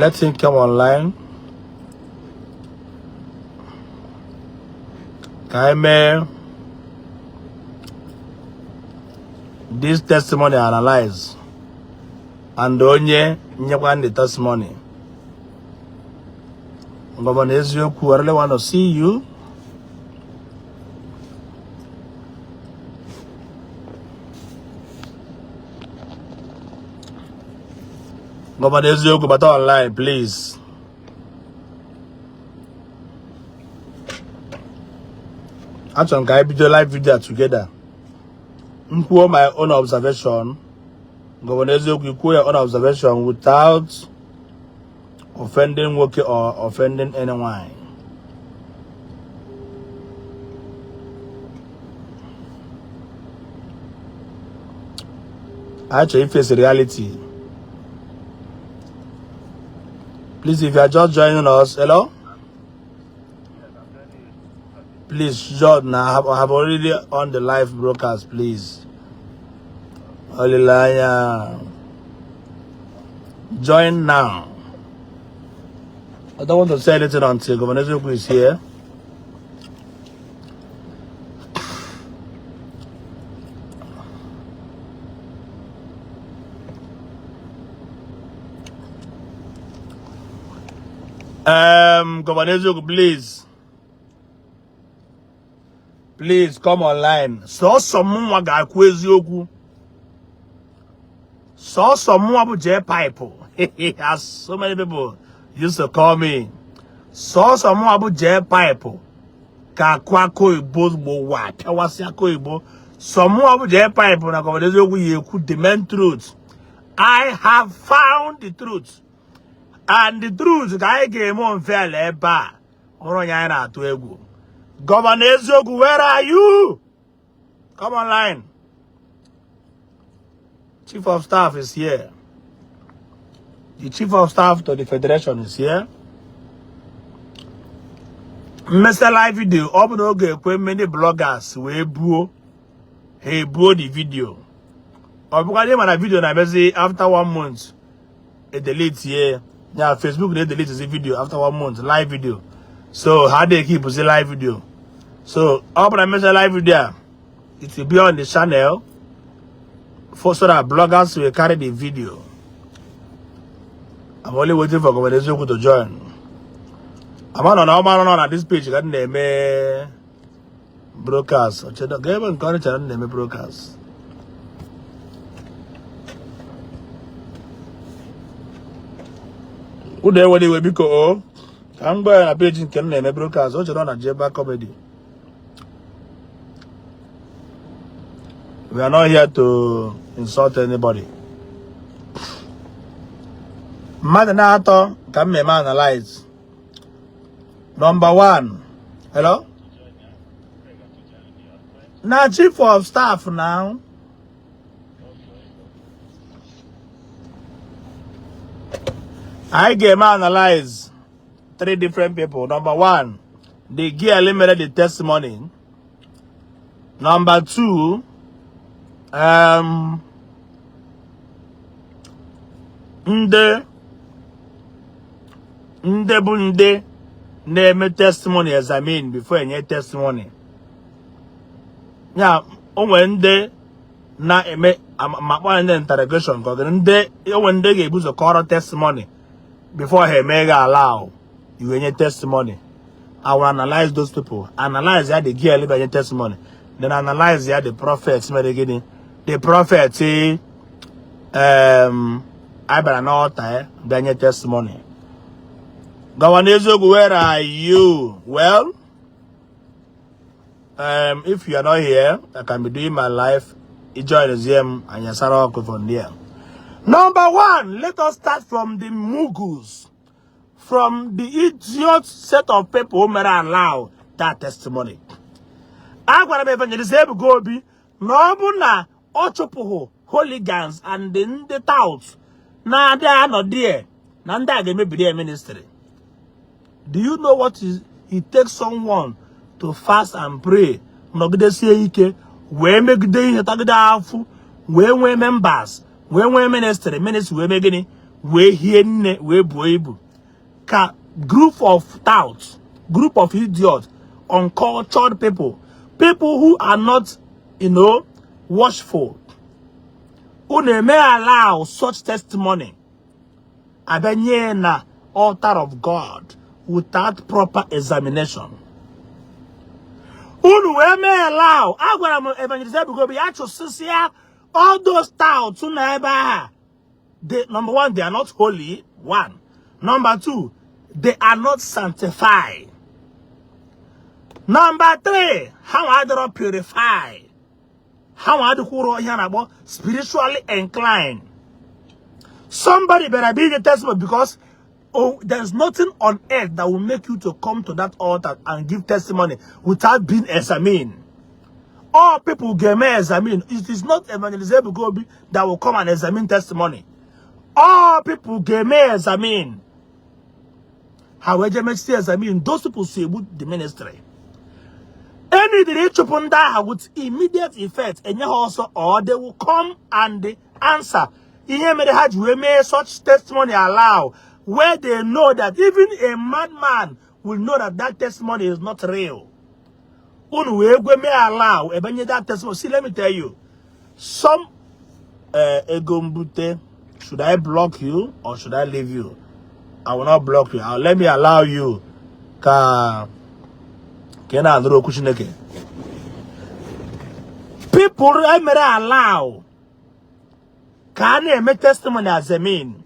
Let him come online. Ka anyị mee this testimony analyze and onye nyekwa the testimony. Governor Eziokwu, I really want to see you. Governor Eziokwu, bata online, please. Achọrọ m ka anyị bido live video together. M kwuo my own observation. Governor Eziokwu, kwuo your own observation without offending nwoke or offending anyone. I actually face reality. Please, if you are just joining us, hello? Please, join now. I have already on the live broadcast, please. Hallelujah. Join now. I don't want to say anything until Governor Eziokwu is here. Governor Eziokwu, please. Please come online. Sọsọ mụnwa ga-akwu eziokwu. Sọsọ mụnwa bụ J Pipe. As so many people used to call me. Sọsọ mụnwa bụ J Pipe. Ka akụ akụ oyibo gbụwa pịawasị akụ oyibo. Sọ mụnwa bụ J Pipe na Governor Eziokwu ya ekwu the main truth. I have found the truth. And the truth ka anyị ga-eme unveil ebe a. Ọrụ onye anyị na-atụ egwu. Governor Eziokwu, where are you? Come online. Chief of Staff is here. The Chief of Staff to the Federation is here. Mmesa live video, ọ bụ na ọ ga-ekwe many bloggers wee buo ha ebuo the video. Ọ bụkwa ndị mana video na-emezi after one month e delete ye ya. Facebook na-edelete video after one month, live video, so ha dey keep live video. So ọ bụrụ na mmesa live video a, it will be on the channel for so that bloggers will carry the video. I'm only waiting for Governor Eziokwu to join. Ama nọ na ọma nọ na this page ka m na-eme broadcast. Ochedo ga ebe nke ọ chere m na-eme broadcast. Unu ewela iwe biko o ka m gwa ya na page nke m na-eme broadcast. O chere ọ na Jeba comedy. We are not here to insult anybody. Mmadụ na-atọ ka m eme analyze. Number one, hello? Na chief of staff now. I ga-eme analyze three different people. Number one, the girl mere the testimony. Number two, ndị bụ ndị na-eme testimony examine before enye testimony. Ya o nwere ndị na-eme ma kpọọ ndị interrogation ka ọ gịnị, ndị o nwere ndị ga-ebu ụzọ kọrọ testimony before ha eme ga allow you enye testimony. I will analyze those people. Analyze ya the girl enye testimony. Then analyze ya the prophet mere gịnị? The prophet a bịara n'altar ya bịa nye testimony. Governor Eziokwu, where are you? Well, if you are not here, I can be doing my life. You join the ZM and Yasara Oko from there. Number one, let us start from the mugus, from the idiot set of people who mere allow that testimony. Agwara m Evangelist Ebuka Obi na ọ bụ na ọ chụpụghị hooligans and ndị touts na-adị anọ there na ndị a ga-emebiri ya ministry. Do you know what is it takes someone to fast and pray, nọgidesie ike wee megide ihe tagide afụ wee nwee members wee nwee ministry wee mee gịnị Wee hie nne wee buo ibu ka group of touts, group of idiots, uncultured people, people who are not watchful, unu eme allow such testimony abịa nye na altar of God without proper examination. Unu wee mee allow. Agwara m Evangelist Ebuka Obi ya chụsịsịa all those touts na ebe ahụ. They, number one, they are not holy. One. Number two, they are not sanctified. Number three, ha nwa adịrọ purify. Ha nwa adịkwuro ihe a na-akpọ spiritually inclined. Somebody better be the testimony because, oh, there's nothing on earth that will make you to come to that altar and give testimony without being examined. All people ga-eme examine. It is not Evangelist Ebuka Obi that will come and examine testimony. All people ga-eme examine. Ha wee jee mechie examine. Those people si egbu the ministry. Any dịrị ịchụpụ ndị agha with immediate effect, enye ha ọsọ, or they will come and answer ihe mere ha ji wee mee such testimony allow, where they know that even a madman will know that that testimony is not real. Unu wee gwe mee allow ebenye that testimony. See, let me tell you some ego mbute. Should I block you or should I leave you? I will not block you. Let me allow you ka ị na-anụrụ okwu Chineke. People emere allow ka a na-eme testimony as a mean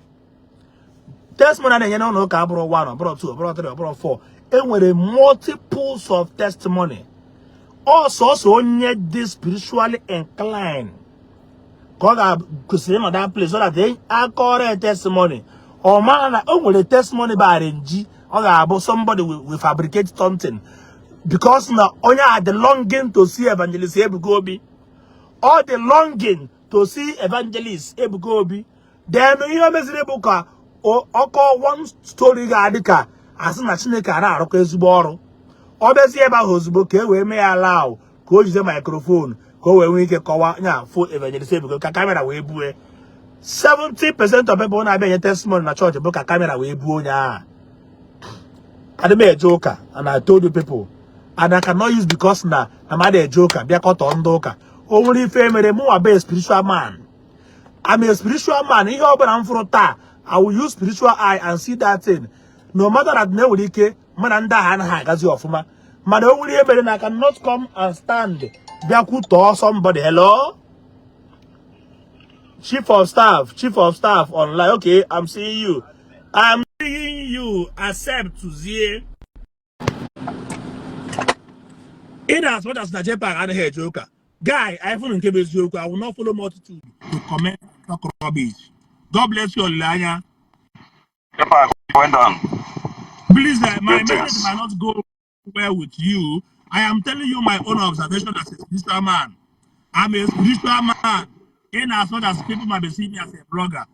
testimony a na-enye n'ụlọ ụka abụrụ 1, ọ bụrụ 2, ọ bụrụ 3, ọ bụrụ 4. Enwere multiples of testimony. Ọsọsọ onye dị spiritually inclined ka ọ ga-kwesịrị ịnọ that place so that akọrọ testimony, ọ mara na o nwere testimony bara nji. Ọ ga-abụ somebody will fabricate something because na onye a dị longing to see Evangelist Ebuka Obi or the longing to see Evangelist Ebuka Obi. Then ihe o meziri bụ ka ọkọ one story ga-adị ka asị na Chineke a na-arụkọ ezigbo ọrụ. Ọ bịazie ebe ahụ ozugbo ka e wee mee ya allow ka o jide microphone, ka o wee nwee ike kọwaa nya fụ Evangelist Ebuka, ka camera wee bue. 70% of people na-abịa enye testimony na chọọchị bụ ka camera wee buo onye ahụ. Adị m eje ụka, and I told you people, and I cannot use because na mmadụ eje ụka bịa kọtọ ndị ụka. O nwere ife mere mụnwa bụ a spiritual man. I'm a spiritual man. Ihe ọbụla m fụrụ taa, I will use spiritual eye and see that thing, no matter that na enwere ike mana ndị ahụ anaghị agazi ọfụma, mana o nwere ihe mere na I cannot come and stand bịa kwutọọ somebody. Hello, chief of staff, chief of staff online. Okay, I'm seeing you, I'm seeing you. Accept zie. In as much as na JPAC anaghị eje ụka, guy, I fụrụ nke bụ eziokwu. I will not follow multitude to comment, talk rubbish. God bless you, Olileanya. JPAC, well done. Please, my message Greetings. might not go well with you. I am telling you my own observation as a spiritual man. I'm a spiritual man. In as much as people might be seeing me as a blogger,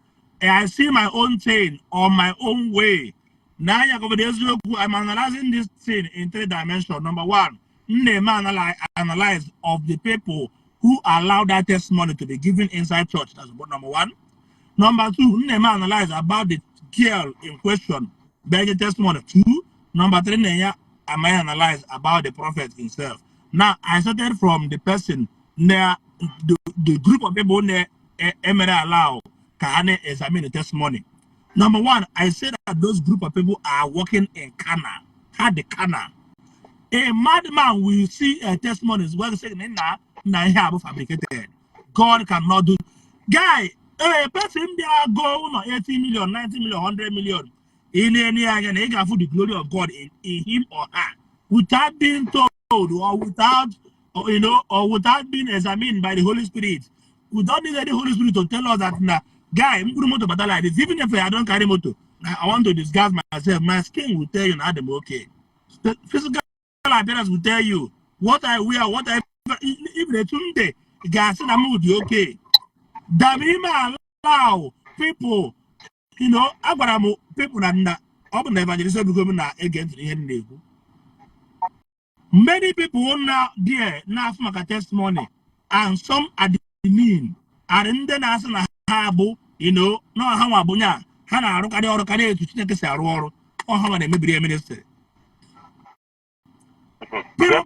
and I see my own thing on my own way. Now, I'm analyzing this thing in three dimensions. Number one, name analyze of the people who allow that testimony to be given inside church. That's number one. Number two, name analyze about the girl in question, bearing testimony. Two. Number three, I may analyze about the prophet himself. Now, I started from the person, near the group of people near emere allow ka ha na-examine the testimony. Number one, I said that those group of people are working in carnal, had the carnal. A madman will see a testimonies where they say, "Na na ihe a bụ fabricated. God cannot do." Guy, a person bịa go ụlọ 80 million, 90 million, 100 million. Ị na-enye anya na ị ga-afụ the glory of God in him or her without being told or without or, you know or without being examined by the Holy Spirit. We don't need any Holy Spirit to tell us that na guy, m buru moto bata like this. Even if I don't carry motor, I want to disguise myself. My skin will tell you na I'm okay. The physical appearance will tell you what I wear, what I even the Tunde ga-asị na m dị okay. Dam ime allow people, agwara m people na ọ bụ na Evangelist Ebuka Obi na-ege ntị n'ihe m na-ekwu. Many people na there na-afụ maka testimony and some admin and ndị na-asị na ha bụ na ha nwa bụ nya Ha na-arụkarị ọrụ karịa etu Chineke si arụ ọrụ. Ọ ha nwa na-emebiri ya ministry.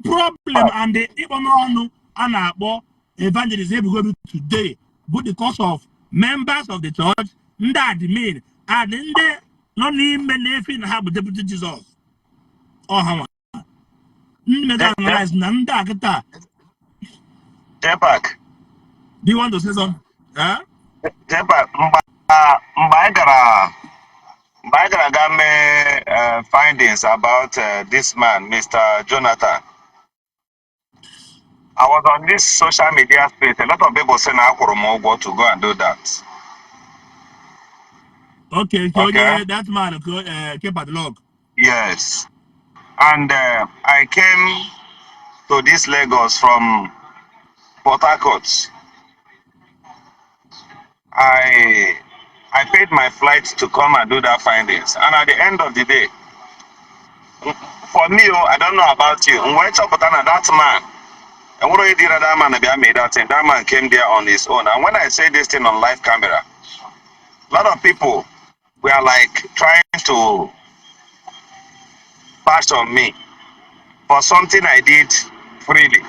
Problem and the ịkpọ n'ọnụ a na-akpọ Evangelist Ebuka Obi today bụ because of members of the church, ndị admin and ndị nọ n'ime na-efi na ha bụ deputy Jesus. Ọ ha nwa ndị mega analyze na ndị a kịta. Jepak. Do you want to say something? Huh? Jepak, mgbe anyị gara ga mee findings about this man, Mr. Jonathan, I was on this social media space. A lot of people say na akwụrụ m ụgwọ to go and do that. Okay. Okay. Onye that man ke padlock. Yes. And I came to this Lagos from Port Harcourt. I paid my flight to come and do that findings. And at the end of the day, for me, oh, I don't know about you. Mgbe chọpụta na that man, enwere onye dịra that man bịa mee that thing. That man came there on his own. And when I say this thing on live camera, a lot of people were like trying to bash on me for something I did freely,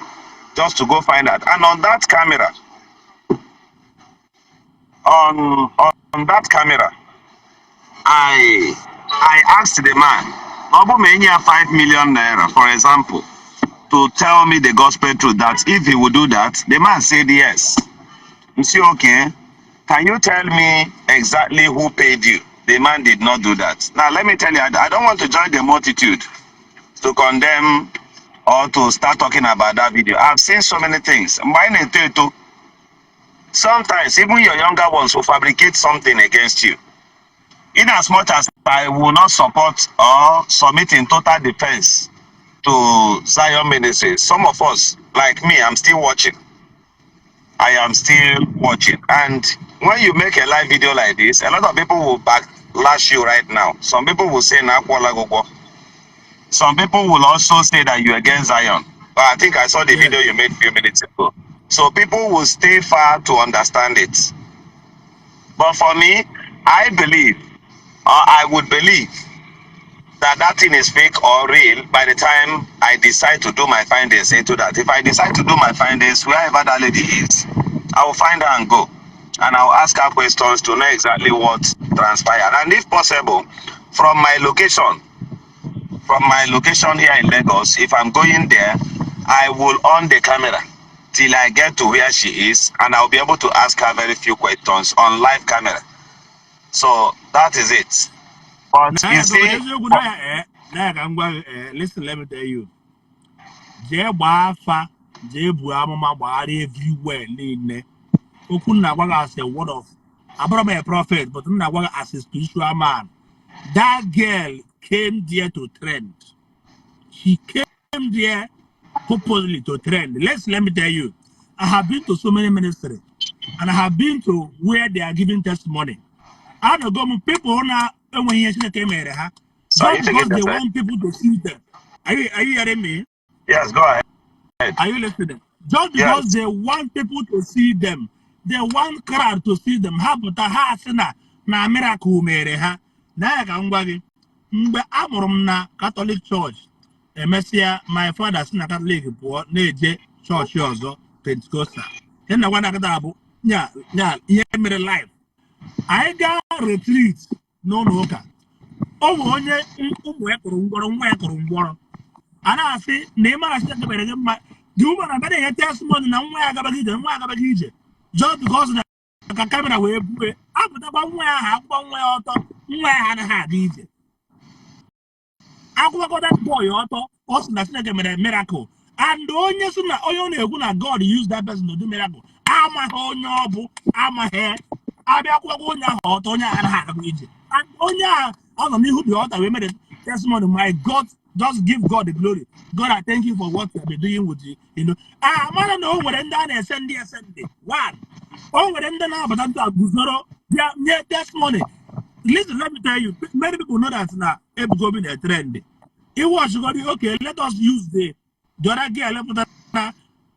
just to go find out. And on that camera, I asked the man, ọ bụ ma enye ya 5 million naira, for example, to tell me the gospel truth, that if he would do that, the man said yes. You see, okay, can you tell me exactly who paid you? The man did not do that. Now, let me tell you, I don't want to join the multitude to condemn or to start talking about that video. I've seen so many things. Mgbe anyị na-eto eto, sometimes even your younger ones will fabricate something against you. In as much as I will not support or submit in total defense to Zion Ministry, some of us, like me, I'm still watching. I am still watching. And when you make a live video like this, a lot of people will backlash you right now. Some people will say, "Na akwụọla gị ụgwọ." Some people will also say that you're against Zion. But I think I saw the video you made a few minutes ago. So people will stay far to understand it. But for me, I believe, or I would believe, that that thing is fake or real by the time I decide to do my findings into that. If I decide to do my findings, wherever that lady is, I will find her and go. And I'll ask her questions to know exactly what transpired. And if possible, from my location here in Lagos, if I'm going there, I will on the camera till I get to where she is, and I'll be able to ask her very few questions on live camera. So that is it. But Na you ya see, eziokwu na ya na ya ka m gwa gị. Listen, let me tell you, jee gbaa afa, jee buo amụma, gbagharị everywhere niile. Okwu m na-agwa gị as a word of, abụrụ m a prophet, but m na-agwa gị as a spiritual man, that girl came there to trend. She came there purposely to trend. Let me tell you, I have been to so many ministries and I have been to where they are giving testimony. Anọgo m people na enweghị ihe Chineke mere ha Sorry just to because get they that. want people to see them. Are you hearing me? Yes, go ahead. Are you listening? Just because Yes. they want people to see them, they want crowd to see them. Ha pụta, ha asị na miracle mere ha. Na ya ka m gwa gị, mgbe a mụrụ m na Catholic Church, emesịa my father si na Catholic pụọ na-eje chọọchị ọzọ, Pentecostal. Ihe na gwa na akịta bụ nya nya ihe mere life. Anyị gaa retreat n'ụlọ ụka. O nwere onye ụmụ ya kụrụ ngwọrọ, nwa ya kụrụ ngwọrọ. A na-asị na ị mara Chineke mere gị mma. The woman abịa na-enye testimony na nwa ya agabaghị ije, nwa ya agabaghị ije, just because na ka camera wee bue apụtakwa nwa ya ahụ, akwụkwọ nwa ya ọtọ, nwa ya anaghị aga ije. Akwụkwọ that boy ọtọ, ọ sị na Chineke mere miracle, and onye sị na onye ọ na-ekwu na God use that person to do miracle amaghị onye ọ bụ, amaghị. Abịa akwụkwọ onye ahụ ọtọ, onye ahụ anaghị aga ije, and onye ahụ ọ nọ n'ihu dị ọta wee mere testimony, "My God, just give God the glory. God, I thank you for what you have been doing with you." Ah, mara na o nwere ndị a na-ese, ndị ese ndị one, o nwere ndị na-abata ntụ a guzoro bịa nye testimony. Listen, let me tell you, many people know that na Ebuka Obi na trend. Iwatchgodi, okay, let us use the other girl pụtara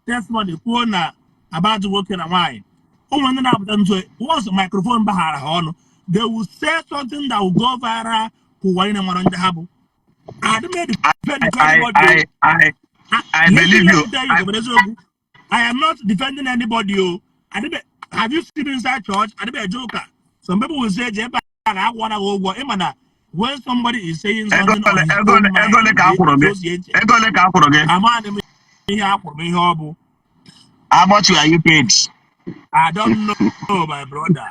testimony kwuo na about nwoke na nwaanyị. Ụmụ ndị na-apụta nso, once microphone baghara ha ọnụ, They will say something that will go viral ka ụwa niile mara ndị ha bụ. I don't defend I anybody. I I I Listen, believe let you. me tell you, I, Governor Ezeogu, I am not defending anybody. Oh. I didn't, have you seen inside church? I didn't a joker. Some people will say, "Jeba, I wanna go work." When somebody is saying Ego something on ole his ego own ole ego ole mind, ka a kwụrụ gị? associate. Ego ole ka a kwụrụ gị? Amaghị m ihe a kwụrụ m ihe ọ bụ. How much were you paid? I don't know, my brother.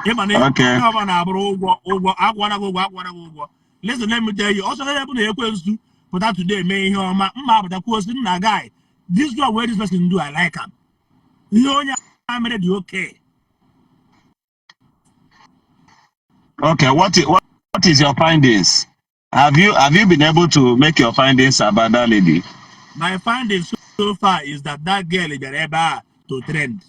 Ịma na ihe Okay. ọbụla na-abụrụ ụgwọ ụgwọ akwụkwara gị ụgwọ akwụkwara gị ụgwọ. Listen, let me tell you, also ebe na ekwensu pụta today mee ihe ọma mma apụta kwuo sị nna guy, this job wey this person do, I like am. Ihe onye a mere dị okay. Okay. What is your findings? Have you been able to make your findings about that lady? My findings so far is that that girl bịara ebe a to trend.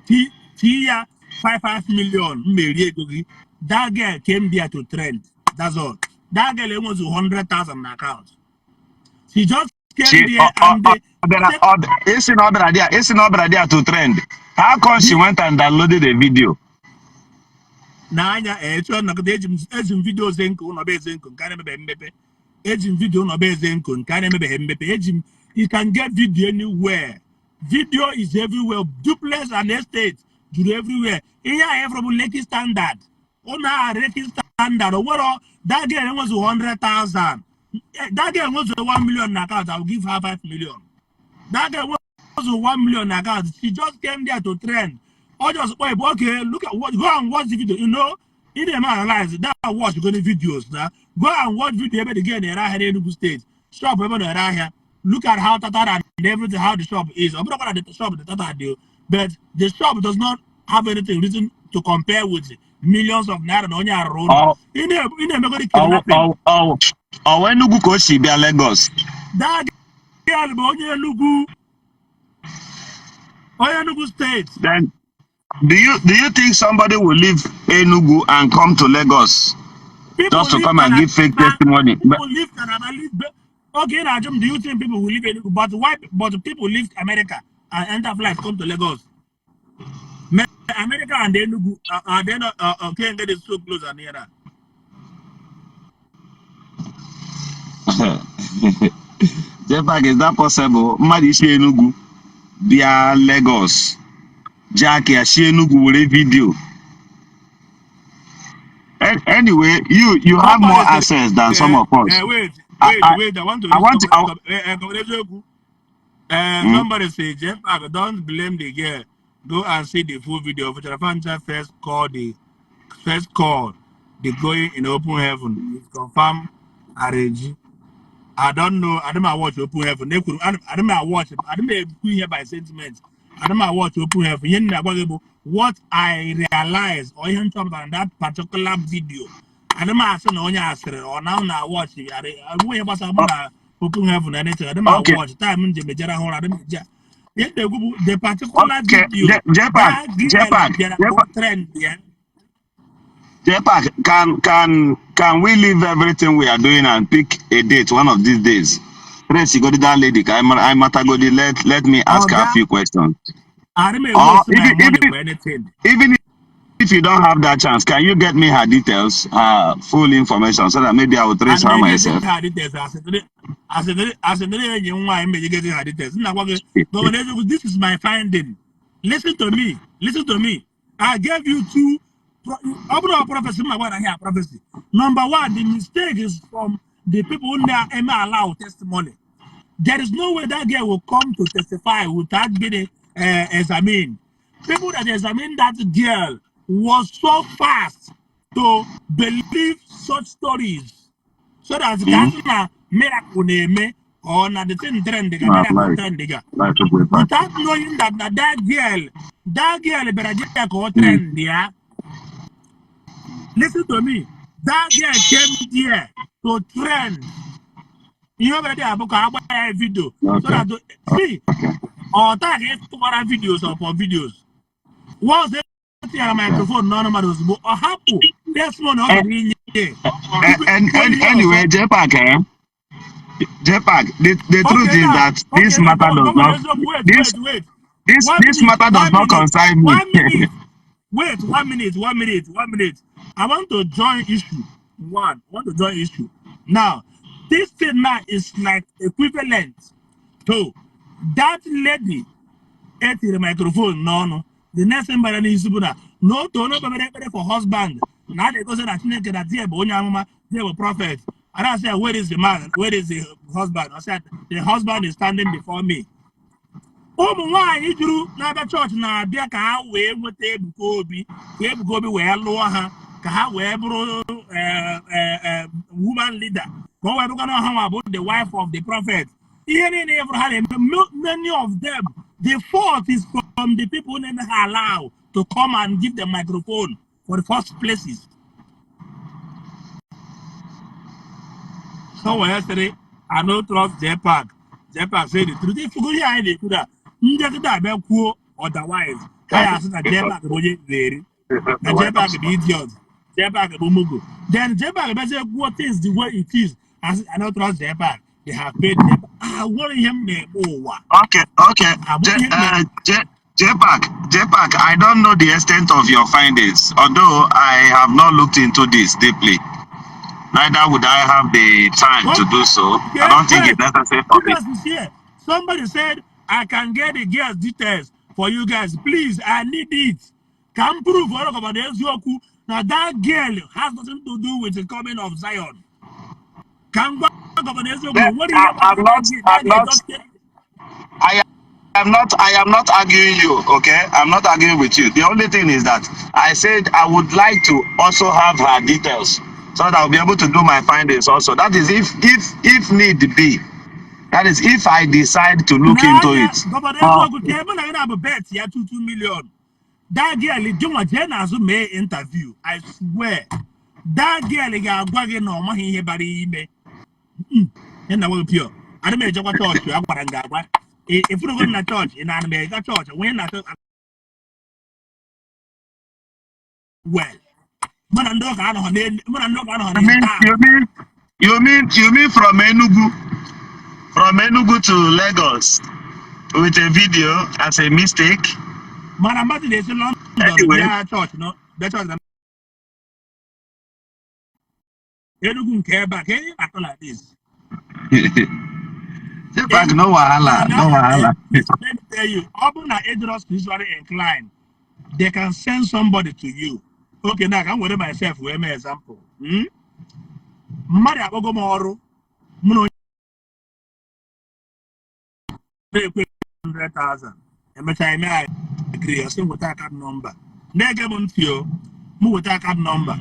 Ti ya 55 million mmeri ego gị. That girl came there to trend. That's all. That girl enwezu 100,000 na account. She just came She there and they ọ isi na ọ bịara there isi na ọ bịara there to trend. How come she went and downloaded a video? N'anya etu ọ nọgide eji m video Zenko ụlọ be Zenko nke a na-emebeghị mmepe. Eji m video ụlọ be Zenko nke a na-emebeghị mmepe. Eji m, you can get video anywhere. Video is everywhere. Duplex and estate juru everywhere. Ihe a from Lekki Standard, ụlọ a Lekki Standard o nwere. That girl enwezu 100,000. That girl enwezu 1 million na account, I will give her 5 million. That girl was 1 million na account. She just came there to trend. Or just wait, okay, look at what, go and watch the video. You didn't analyze that, watch go the videos now. Go and watch video ebe the girl na-ere ahịa n'Enugu State. Shop ebe na-ere ahịa. Look at how tatara and everything, how the shop is. I'm not gonna the shop the tata deal, but the shop does not have anything written to compare with millions of naira na onye arụrụ ụlọ. Ọ Ị na-emegodi ọ kidnapping. ọ ọ ọ Enugu ka o si bịa Lagos. That girl bụ onye Enugu, onye Enugu State. Then do you think somebody will leave Enugu and come to Lagos People just to leave come and give fake Calabar. testimony? But, People leave Calabar. Leave. Okay, now, do you think people will leave Enugu? But why? But people leave America and enter flight come to Lagos. America and Enugu are they not? Okay, and is so close and nearer. Jepak, is that possible? Mmadụ isi Enugu bịa Lagos ji aka ya si Enugu were video. Anyway, you have more Somebody say, access than some of us. Wait, I wait, I, wait. I want to I read want to. I, Somebody say, Jeff, don't blame the girl. Go and see the full video. Fanta first call the going in open heaven. It's confirmed arrange. I don't know. I don't know watch Open Heaven. They could, I don't know watch. I don't know here by sentiment. I don't know watch Open Heaven. Ihe na-agwa gị bụ what I realize or ihe nchọpụtara in that particular video. I don't know asị na onye asịrị ọ na watch ya. Enweghị gbasara mụ na Open Heaven anything. I don't know watch time m ji mejere ahụ ụra. I don't know. Ihe na-ekwu bụ the particular video Jepak, that girl Jepak, bịara ka o Jepak, trend ya. Jepak, can we leave everything we are doing and pick a date one of these days? Tracy, go to that lady. I'm Matagodi. Let me ask her a Oga, few questions. I don't Or waste my even money even for anything. even if you don't have that chance, can you get me her details, her full information, so that maybe I will trace And her m enyezi myself? ha details asịrị enyi m nwaanyị mejigezi ha details. Nna gwa gị, Governor Ezeoku, this is my finding. Listen to me, listen to me. I gave you two ọ bụrụ prophecy mma gwa na here prophecy. Number one, the mistake is from the people who na-eme allow testimony. There is no way that girl will come to testify without being examined. People that examined that girl was so fast to believe such stories so that ka asị na miracle na-eme or na the thing trend ga Nah, miracle life, trend ga life is way back. Without knowing that na that girl bịara je ya ka ọ trend ya. Listen to me, that girl came there to trend. Ihe ọ bịara dị abụ ka agba ya video so that see ọ taa ka ịtụkwara videos upon videos. Once e tinyere microphone n'ọnụ mmadụ ozugbo ọ hapụ testimony ọ chọrọ inye And, kwuo and ihe anyway, ọzọ. Jepak, eh? Jepak, the truth Okay is now, that this okay now, matter go does Governor not Ezeoku, wait, this wait, wait. this One this minute, matter does one not minute, concern me. 1 minute. Wait, one minute, one minute, one minute. I want to join issue. One, I want to join issue. Now, this thing now is like equivalent to that lady etiri microphone n'ọnụ. The next thing bara n'isi bụ na na otu onye kpebere ekpere for husband na a na-egosi na Chineke na di ya bụ onye amụma, di ya bụ prophet. And I said, where is the man? Where is the husband? I said, the husband is standing before me. Ụmụ nwaanyị juru na-abịa chọọchị na-abịa ka ha wee nweta Ebuka Obi, ka Ebuka Obi wee lụọ ha, ka ha wee bụrụ woman leader, ka o wee bụkwa na ha nwa bụ the wife of the prophet. Ihe niile ịfụrụ ha na-eme, many of them, the fault is from the people na-eme ha allow to come and give them microphone for the first places. Someone sịrị, I no trust JPAC. JPAC say the truth. Ifugo ihe anyị na-ekwu na ndị kịta abịa kwuo otherwise, ha ya asị na JPAC bụ onye eri, na JPAC bụ idiot, JPAC bụ mugu. Then JPAC bịazie kwuo things the way it is. Asị, I no trust JPAC. They have paid JPAC. Ah, nwere ihe m na-eme ụwa. Okay. J, Abụghị ihe m na uh, J, JPAC, JPAC, I don't know the extent of your findings, although I have not looked into this deeply. Neither would I have the time to do so. I Okay, don't think wait. it's necessary for You me. guys is here. Somebody said I can get the girls details for you guys. Please, I need it. Can prove all about the eziokwu na that girl has nothing to do with the coming of Zion. Can gwa Governor eziokwu Yeah, nwere ihe I'm gbasara not, that girl. I'm That girl not, just came. I I am not arguing you, okay? I'm not arguing with you. The only thing is that I said I would like to also have her details so that I'll be able to do my findings also. That is if need be. That is if I decide to look into N'anya it. Governor Oh. eziokwu ka ebe na gị na-abụ bet ya 22 million. That girl gị nwa jee n'azụ mee interview. I swear. That girl ga-agwa gị na ọ maghị ihe bara ime. Ya na nwe pure. Ana m ejekwa chọọchị, a gwara m gị agwa. Ịfụrụgo m na chọọchị, ị na-ana m ega chọọchị, onye na chọọchị well. Mụ na ndị ụka anọghọ n'elu, mụ na ndị ụka anọghọ You mean n'taa. you mean you mean you mean from Enugu to Lagos with a video as a mistake? Mana mmadụ na-esi London Anyway. bịa chọọchị nọ, bịa chọọchị na Enugu nke ebe a ka enyi na-akọ like this. JPAC, no wahala, no wahala. Let me tell you, ọ bụrụ na ịdịrọ spiritually inclined, they can send somebody to you. Okay, now ka m were myself wee mee example. Hmm? Mmadụ akpọgo m ọrụ, mụ na onye na-ekwe 100,000, emechaa eme agree, ọ sị m weta account number. Na-ege m ntị o, m weta account number,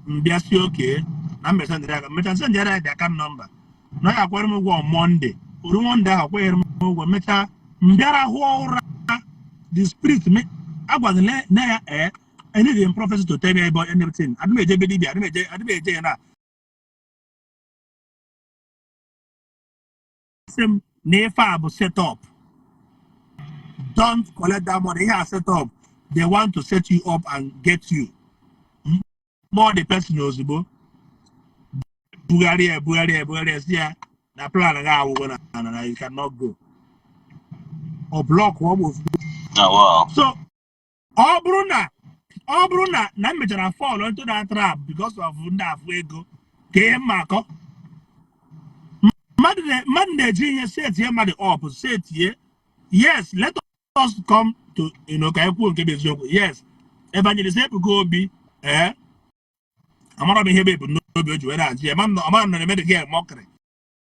m bịa si oke na mmecha ndịrị aka, mmecha nsị ndịrị aka account number na ọ ga-akwara m ụgwọ on Monday. Oru Monday ahụ akweghịrị m ụgwọ, mechaa m bịara hụọ ụra, the spirit me agwaghị na ya I need a prophecy to tell me about anything. Adị m eje ebe dibịa, adị m eje, adị m eje ya na sị m na ife a bụ set up. Don't collect that money. Ihe a set up. They want to set you up and get you. More the person ozugbo bugharịa ebugharịa ebugharịa si ya na plan gị awụgo na na na you cannot go. Ọ block ọ bụ ozugbo. Oh, wow. So ọ bụrụ na m mechara fall into that trap because of ndị afụ ego ka ihe mma akọ mmadụ na-eji ihe setie mmadụ up setie. Yes, let us come to ka anyị kwuo nke bụ eziokwu. Yes, Evangelist Ebuka Obi, amara m ihe bụ ebumnobi o ji were ajụ ya. Amara m na eme the girl mockery.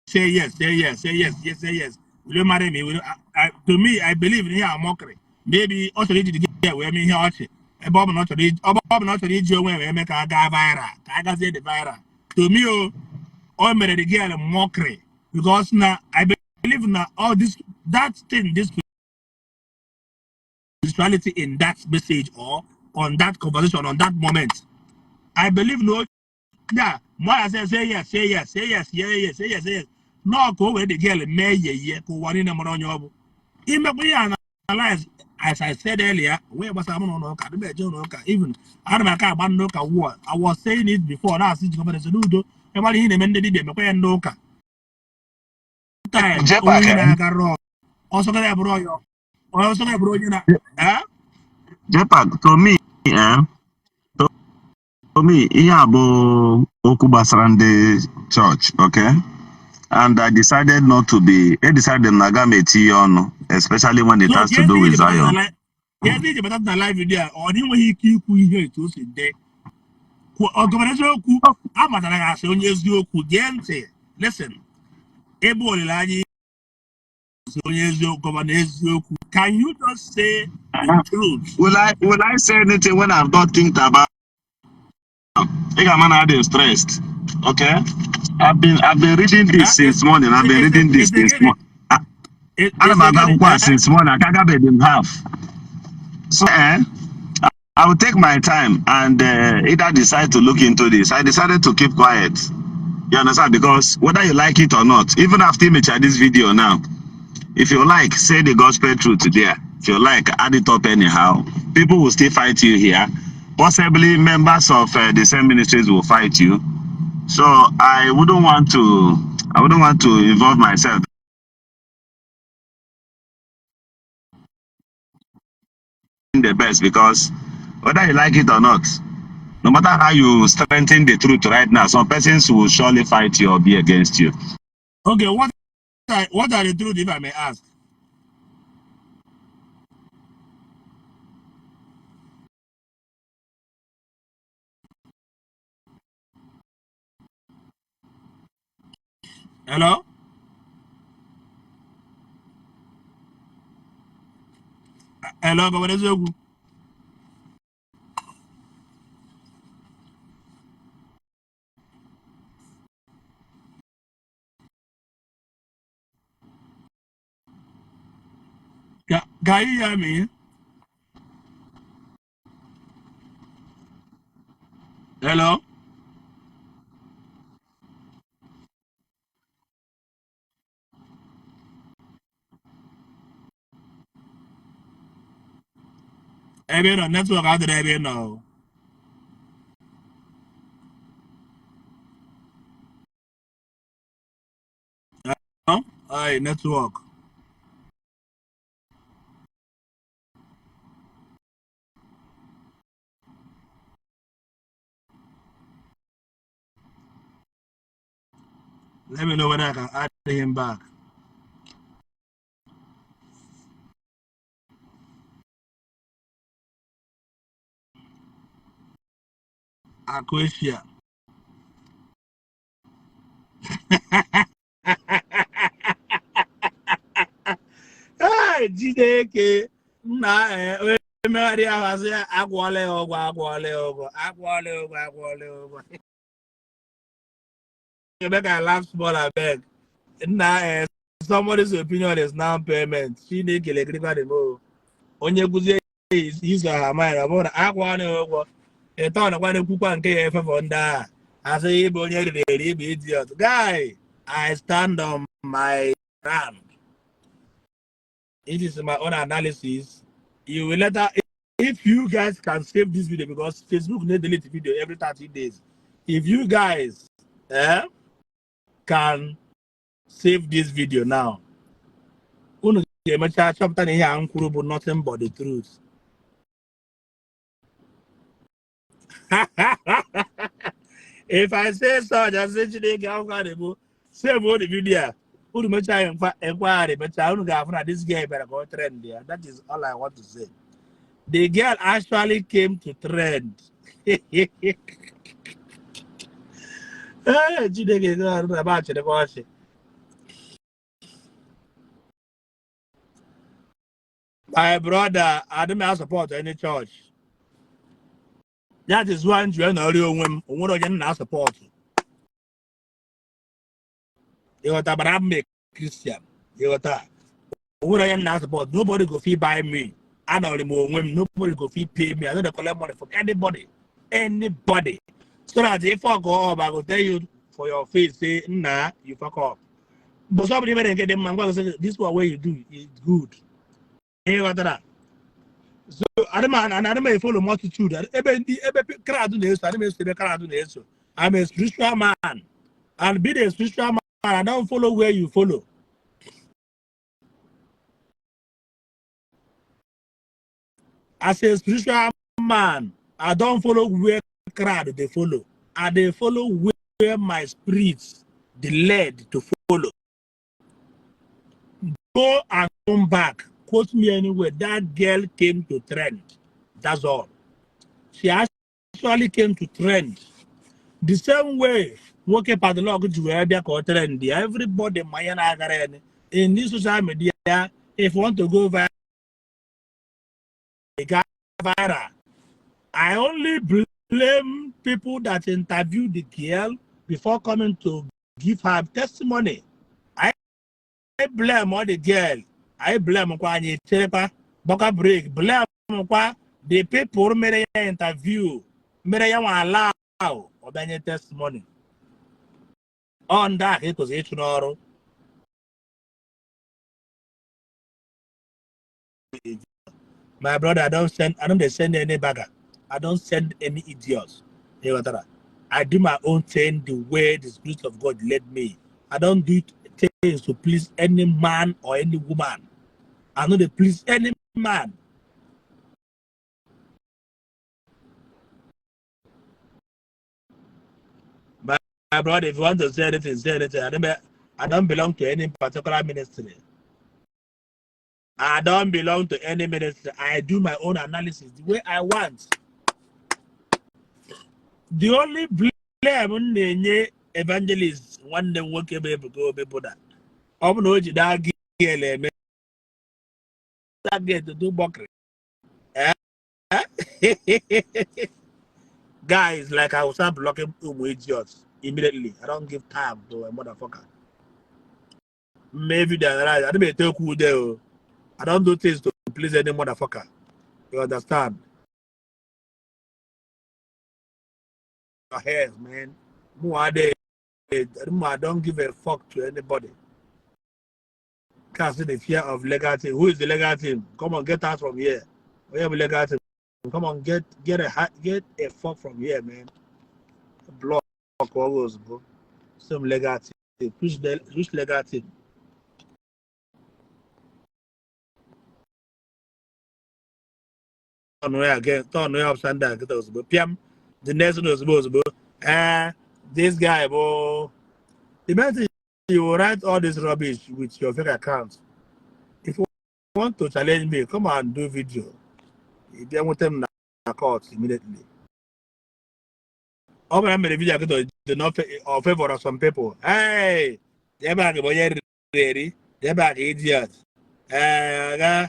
Say yes, say yes, say yes, yes, say yes. Will you marry me? Will you, to me, I believe in ihe a mockery. Maybe ọ chọrọ iji the girl wee mee ihe ọchị, ebe ọ bụ na ọ chọrọ iji, ọ bụ na ọ chọrọ iji onwe ya wee mee ka a gaa viral, ka a gazie the viral. To me, o mere the girl mockery because na I believe na all this, that thing, this spirituality in that message or on that conversation, on that moment. I believe no, yeah, more I say, say yes, say yes, say yes, yeah, yes, say yes, say yes. No, ka o were the girl mee ye ye ka ụwa niile mara onye ọ bụ. Imekwa ihe analyze, as I said earlier, wee gbasara m n'ụlọ ụka, adị m eje ụlọ ụka, even ana m aka agba ndị ụka wụọ. I was saying it before, na-asị jikọbara n'udo, ịgbara ihe na-eme ndị dibịa, emekwa ya ndị ụka. Time, JPAC, onye na-aga rọọ, ọsọ gara ya bụrụ ọyọ, ọsọ gara ya bụrụ onye na, eh? JPAC, to me, eh, to me, ihe a bụ okwu gbasara ndị church, okay? And I decided not to be, I decided na aga m etinye ọnụ, especially when it So has to do with Zion. ka ezi iji bata na live video a, ọ na enweghị ike ikwu ihe etu o si dị. Ọgọmara eziokwu a matara gị asị onye eziokwu. Gee ntị, listen, ebe olileanya isi onye eziokwu, gọvanọ eziokwu, can you just say the truth? Will I say anything when I've not think about? Ị ga-ama na adị stressed. Okay? I've been reading this since morning. I've been reading this since morning. Ana m agụ akwụkwọ a since morning. Aka agabeghị m half. So I will take my time and either decide to look into this. I decided to keep quiet. You understand? Because whether you like it or not, even after you make this video now, if you like, say the gospel truth there. If you like, add it up anyhow. People will still fight you here. Possibly members of the same ministries will fight you. So I wouldn't want to involve myself in the best, because whether you like it or not, no matter how you strengthen the truth right now, some persons will surely fight you or be against you. Okay, what are the truth, if I may ask? Hello? Hello, gọvanọ eziokwu? Can you hear me? Hello? Ebe ị nọ, network adịrị ebe ị nọ. Hello? Ai, network. Let me know whether I can add him back. Aquasia. Hey, Chineke nna, onye megharị ahụ asị ya agwọọla ya ọgwụ, agwọọla ya ọgwụ, agwọọla ya ọgwụ, agwọọla ya ọgwụ. Make I laugh small, abeg. Nna, somebody's opinion is now payment. Chineke lekirikwa dị m o. Onye kwuzie his or her mind, ọ bụrụ na agwọọla ya ụgwọ ịtọ nakwa na-ekwukwa nke ya efefọ ndị agha asị ịbụ onye riri eri, ịbụ idiot. Guy, I stand on my ground. It is my own analysis. You will later, if you guys can save this video, because Facebook may delete the video every 30 days. If you guys can save this video now, unu ga-emecha chọpụta na ihe a m kwuru bụ nothing but the truth. If I say so, just say Chineke akwụkwọ na-ebu save all the video a. Unu mechaa ya inquiry, mechaa, unu ga-afụ na this girl bịara ka ọ trend ya. That is all I want to say. The girl actually came to trend. Ee, Chineke God, na ba chịrịkwa ọchị. My brother, adị m support any church. That is why m ji wee nọrọ onwe m. O nwere onye m na-asupport. Ịghọta? Bara m a Christian. Ịghọta? O nwere onye m na-asupport. Nobody go fit buy me. Anọrọ m onwe m. Nobody go fit pay me. I no dey collect money from anybody. Anybody. So that if I go up, I go tell you for your face, say, "Nah, you fuck up." But somebody mere nke dị mma, ngwa gị sị, "This one wey you do is good." Ịghọtara? So adị m adị m follow multitude. Ebe ndị ebe crowd na-eso, adị m eso ebe crowd na-eso. I'm a spiritual man, and being a spiritual man, I don't follow where you follow. As a spiritual Man, I don't follow where crowd dey follow. I dey follow where my spirit dey led to follow. Go and come back. Quote me anywhere. That girl came to trend. That's all. She actually came to trend. The same way nwoke padlock ji wee bịa ka ọ trend ya. Everybody ma ihe na-agara ya in this social media. If you want to go viral, viral. I only blame people that interviewed the girl before coming to give her testimony. I blame all the girl. I blame kwa anyị cherekwa gbakwa break. Blame kwa the people mere ya interview, mere ya nwa allow ọ bịa nye testimony. Ọ ndị a ka e kwesịrị ịchụ n'ọrụ. My brother, I don't dey send any bagger. I don't send any idiots. You got that? I do my own thing the way the Spirit of God led me. I don't do things to please any man or any woman. I no dey please any man. My brother, if you want to say anything, say anything. I don't belong to any particular ministry. I don't belong to any ministry. I do my own analysis the way I want. The only blame m na-enye evangelist nwanne m nwoke bụ Ebuka Obi bụ na ọ bụ na o ji that girl eme that girl to do mockery. Eh? Guys, like I will start blocking ụmụ idiots immediately. I don't give time to a motherfucker. Maybe they are right. I don't take ude o. I don't do things to please any motherfucker. You understand? Your hairs, man. I don't give a fuck to anybody. Can't see the fear of legal team. Who is the legal team? Come on, get out from here. We have a legal team. Come on, get a fuck from here, man. Block all those, bro. Some legal team. Which legal team? Turn away again. Turn away upside down. Get us, bro. Piam. The next one was bro. This guy, bro. The man thing, you will write all this rubbish with your fake account. If you want to challenge me, come and do video. You get with them na court immediately. Ọ bụrụ na mere video akịta dị not or favor of some people. Hey, jebe bụ onye riri eri, jebe aka idiot. Eh, ga,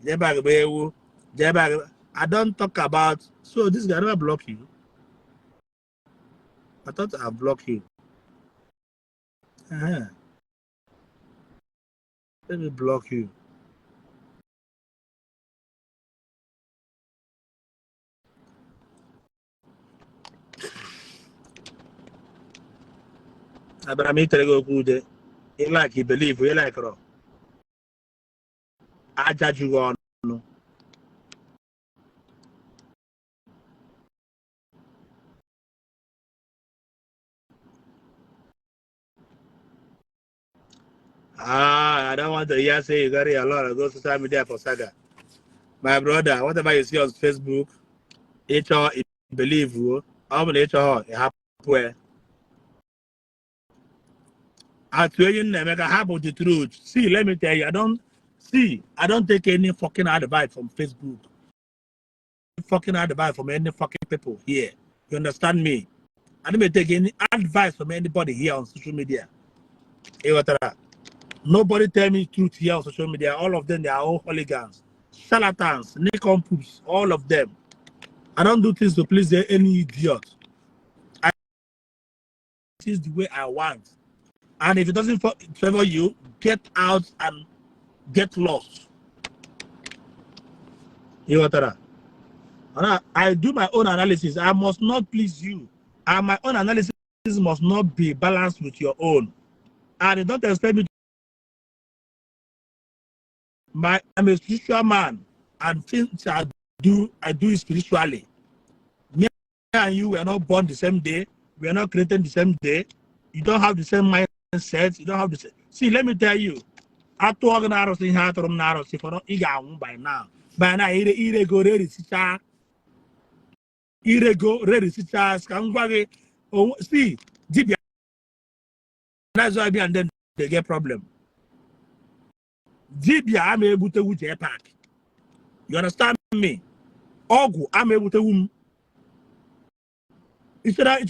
jebe aka bụ ewu, jebe aka. I don't talk about. So this guy never block you. I thought I block you. Uh-huh. Let me block you. Abịara m itere gị okwu ude. Ị like, you believe, ị like rọ. Aja ju gị ọnụ. Ah, I don't want to hear say you got a lot of go social media for saga. My brother, whatever you see on Facebook, ịchọ i believe o, ọ bụ na ịchọ ị hapụ ya. Atụ enyi nna Emeka hapụ the truth. See, let me tell you, I don't take any fucking advice from Facebook. Fucking advice from any fucking people here. You understand me? I don't take any advice from anybody here on social media. Ịghọtara? Nobody tell me truth here on social media. All of them, they are all hooligans, charlatans, nincompoops, all of them. I don't do things to please any idiot. I do the way I want. And if it doesn't favor you, get out and get lost. Ịghọtara? And I do my own analysis. I must not please you. And my own analysis must not be balanced with your own. And you don't expect me to. I'm a spiritual man, and things I do it spiritually. Me and you were not born the same day. We are not created the same day. You don't have the same mindset. You don't have the same. See, let me tell you. Atụọ gị na arụsị ihe atụrụ m na arụsị fọrọ ị ga-anwụ by now. By now ire irego rerisicha irego rerisicha ka m gwa gị see dibia, that's why me and them dey get problem. Dibia ama egbutewu JPAC, you understand me? Ọgwụ ama egbutewu m. Ichere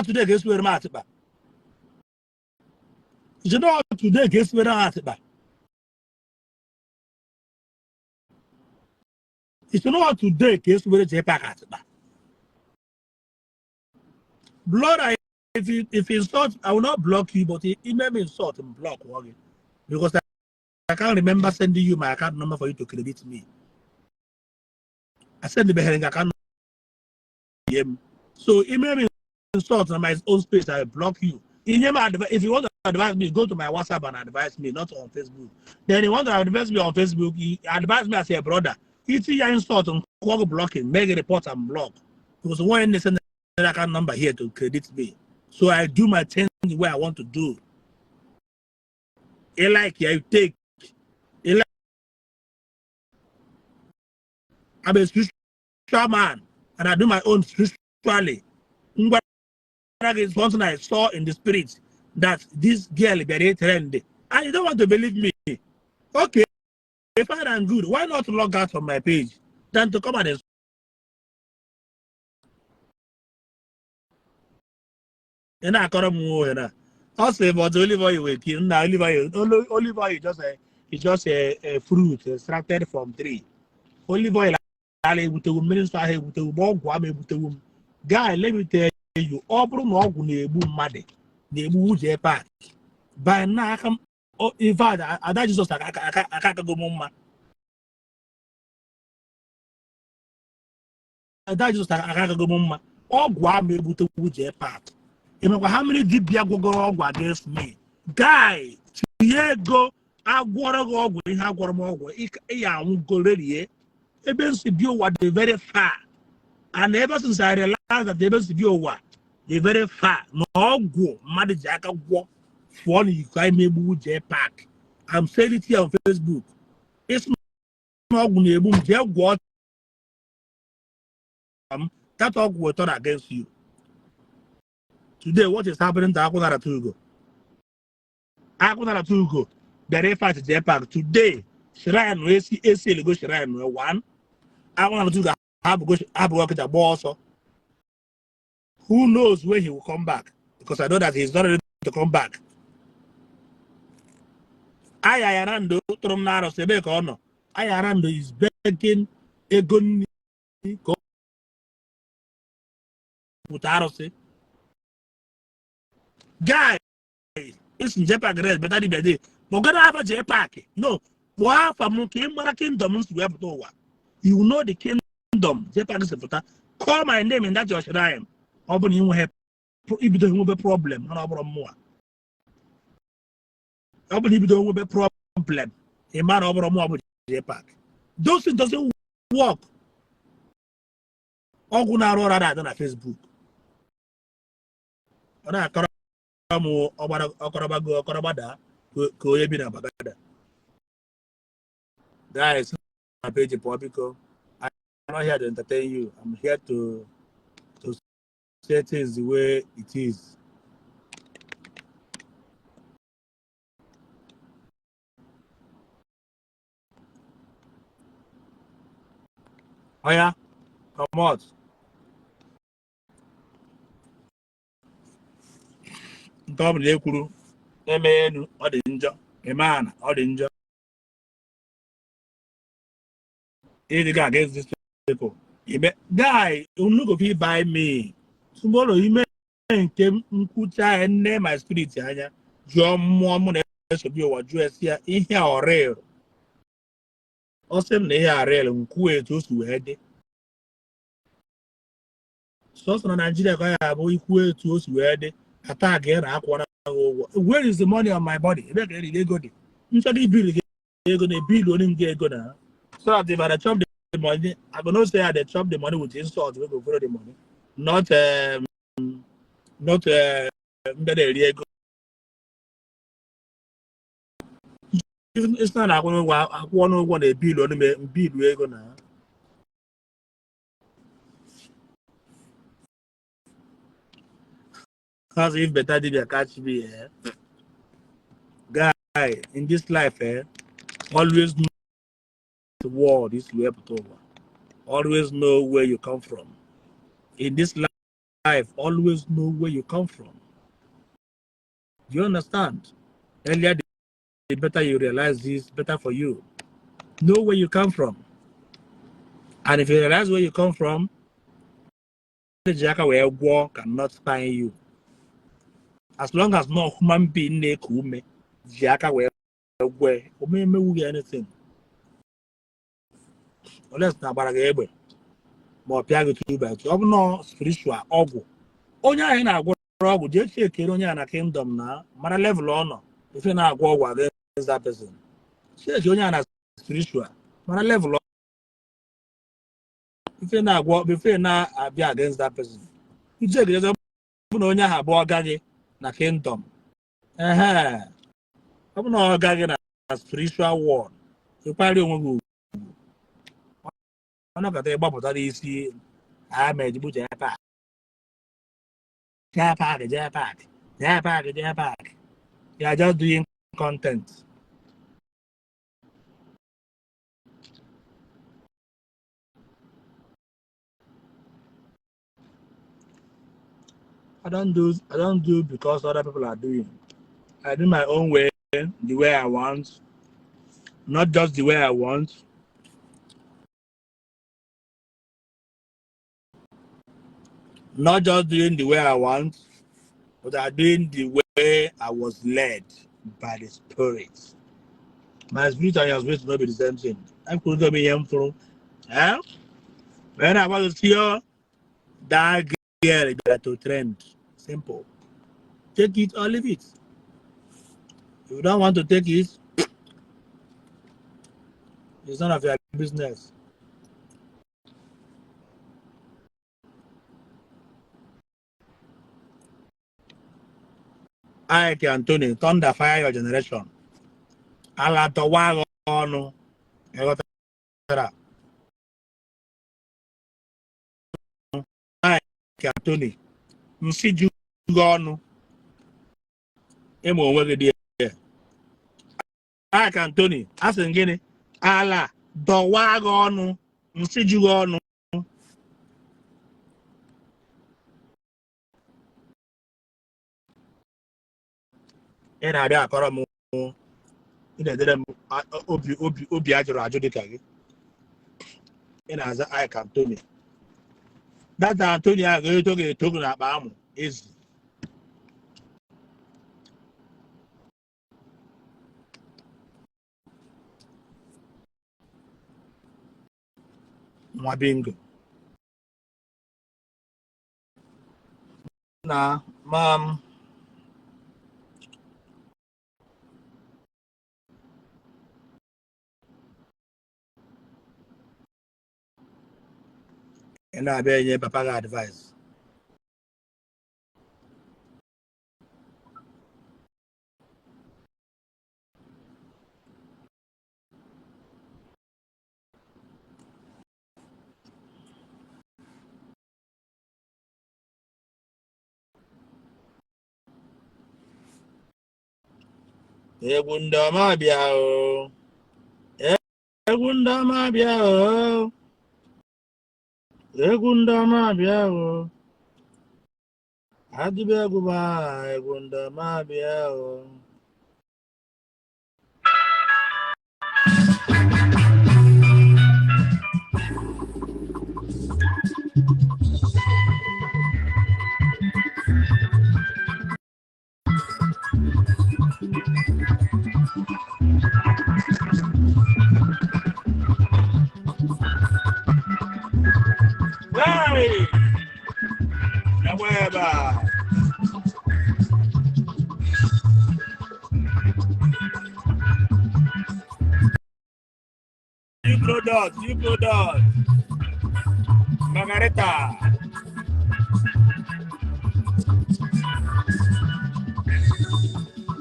today ka esiwere m atịkpa. Ichere today ka esiwere m atịkpa. Ichere today ka esiwere JPAC atịkpa. Blood, if you insult, I will not block you, but if you me insult and block okay? Because I can't remember sending you my account number for you to credit me. I send the behind account number. So if you me insult on my own space, I will block you. If you want to advise me, go to my WhatsApp and advise me, not on Facebook. Then you want to advise me on Facebook, you advise me as a brother. If you insult and call blocking, make a report and block. Because one they send the account number here to credit me. So I do my thing the way I want to do. You like, you take. You like. I'm a spiritual man, and I do my own spiritually. Is something I saw in the spirit that this girl very trendy, and you don't want to believe me. Okay, fine and good. Why not log out from my page than to come and ị na-akọrọ m nwa na ọ sị, but olive oil will kill na olive oil. Olive oil is just a fruit extracted from tree. Olive oil ala egbutewu mmiri nsọ ahụ egbutewu ma ọgwụ ama egbutewu m. Guy, let me tell you, ọ bụrụ na ọgwụ na-egbu mmadụ na-egbu JPAC by na aka m. In fact, Ada Jizọs aka aka aka akago m mma. Ada Jizọs aka akago m mma. Ọgwụ ama egbutewu JPAC. Ịmakwa ha mmiri dibịa gwọgọrọ ọgwụ against me? Guy, tinye ego agwọrọ gị ọgwụ ihe agwọrọ m ọgwụ ị ya anwụgorerie. Ebe nsi bi ụwa dị very far, and ever since I realized that ebe nsi bi ụwa dị very far na ọgwụ mmadụ ji aka gwọ fụọ n'iko anyị megbu JPAC. I'm saying it here on Facebook. Isi na ọgwụ na-egbu m, jee gwọọ m. That ọgwụ will turn against you. Today, what is happening to Akwụnara Tugo? Akwụnara Tugo bịara ịfight JPAC today. Shrine wee si esi elego shrine wee one Akwụnara Tugo hapụgo ọkịja gbaa ọsọ. Who knows when he will come back, because I know that he is not ready to come back. Ayayara ndụ tụrụ m n'arụsị ebe ka ọ nọ. Ayara ndụ is begging ego nri ka ọ pụta arụsị. Guy, isi JPAC res better dibia dey, but gana afa JPAC no kpọọ afa m ka ị mara kingdom m si wee pụta ụwa. You know the kingdom JPAC si pụta. Call my name in that your shrine. Ọ bụ na ị nweghị ibido nwebe problem, mana ọ bụrụ mmụọ, ọ bụ na ibido nwebe problem, ị ma na ọ bụrụ mmụọ bụ JPAC. Those things doesn't work. Ọgwụ na-arụ ọrụ ada na Facebook. Ọ na-akọrọ m ọgbara ọkọrọbago ọkọrọgbada ka onye bi na Bagada. Guys, na page pụọ biko. I'm not here to entertain you. I'm here to say things the way it is. Oya, come out. Nke ọ bụla e kwuru eme elu ọ dị njọ, eme ana ọ dị njọ. Ịdịga against these people. Ime guy, unu go fit buy me tomorrow. Ime nke nkwucha nne my spirit anya jụọ mmụọ mụ na-esobi ụwa, jụọ esi ya ihe a ọ real. Ọ sị m na ihe a real, nkwu etu o si wee dị. Sọsọ na Naijiria ka ya abụ ikwu etu o si wee dị attack ya na akwụra gị ụgwọ. Where is the money on my body? Ebe ka eriri ego dị nchọrọ ibili gị ego na ebili onye m gị ego na, so that if I dey chop the money, I go know say I dey chop the money with insult wey go follow the money, not ndị na-eri ego. Isi na na-akwụ n'ụgwọ, akwụọ n'ụgwọ na ebilu ọnụ mbilu ego na Because if better dibia catch me, eh? Guy, in this life, eh, always know the world is where over. Always know where you come from. In this life, always know where you come from. Do you understand? Earlier, the better you realize this, better for you. Know where you come from. And if you realize where you come from, the jaka where war cannot find you. As long as no human being na-eku ume ji aka wee gwe ome emewu gị anything, unless na agbara gị egbe ma ọ pịa gị two by two. Ọ bụ nọ spiritual ọgwụ onye ahụ na-agwọrọ ọgwụ, jee chekere onye a na kingdom na mara level ọ nọ ife na-agwọ ọgwụ against that person. Cheki onye a na spiritual, mara level ife na-agwọ ife na-abịa against that person. Icheki ọ bụ na onye ahụ abụọ gaghị na kingdom, ehe, ọ bụ na ọ gaghị na spiritual world, ịkparị onwe gị ugwu. Ọnọkọta ịgbapụta n'isi Ahmed bụ jee park, jee park, jee park, jee park, jee park. You are just doing content. I don't do because other people are doing. I do my own way, the way I want, not just the way I want. Not just doing the way I want, but I doing the way I was led by the Spirit. My spirit and your spirit will not be the same thing. I couldn't be here for, eh? When I was here, that girl better to trend. Simple. Take it or leave it. If you don't want to take it, it's none of your business. Ike Anthony, thunder fire your generation. Ala dọwa ọnụ. Ịghọtara? Ike Anthony, nsị ju gị ọnụ. Ịma onwe gị dị. Ike Anthony, asị m gịnị? Ala dọwa gị ọnụ, nsị ju gị ọnụ. Ị na-abịa akọrọ m, ị na-edere m obi obi obi ajụrụ ajụ dịka gị. Ị na-aza Ike Anthony. Data Anthony a ga-eto ga-eto gị n'akpa amụ ezi. Nwa bingo. Na mam ị na-abịa enye papa gị advice. Egwu ndị ọma bịa o, egwu ndị ọma bịa o, egwu ndị ọma bịa o, adịbe egwu ba, egwu ndị ọma bịa o. Hey! Ebe a. New product, new product. Margarita.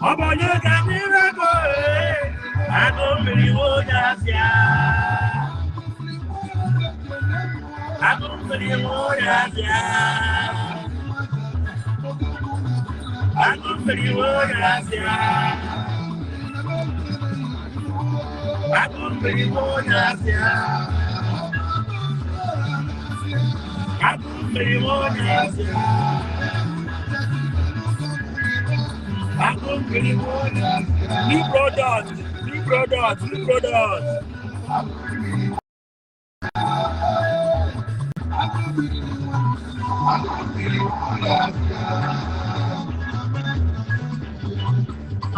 Ọ bụ onye ka anyị na-ego? Agụ mmiri nwe onye asịa. Agụ mmiri nwe onye asịa. Agụ mmiri nwe onye asịa. Agụ mmiri nwe onye asịa. Agụ mmiri nwe onye asịa. Agụ mmiri nwe onye asịa. New product, new product, new product.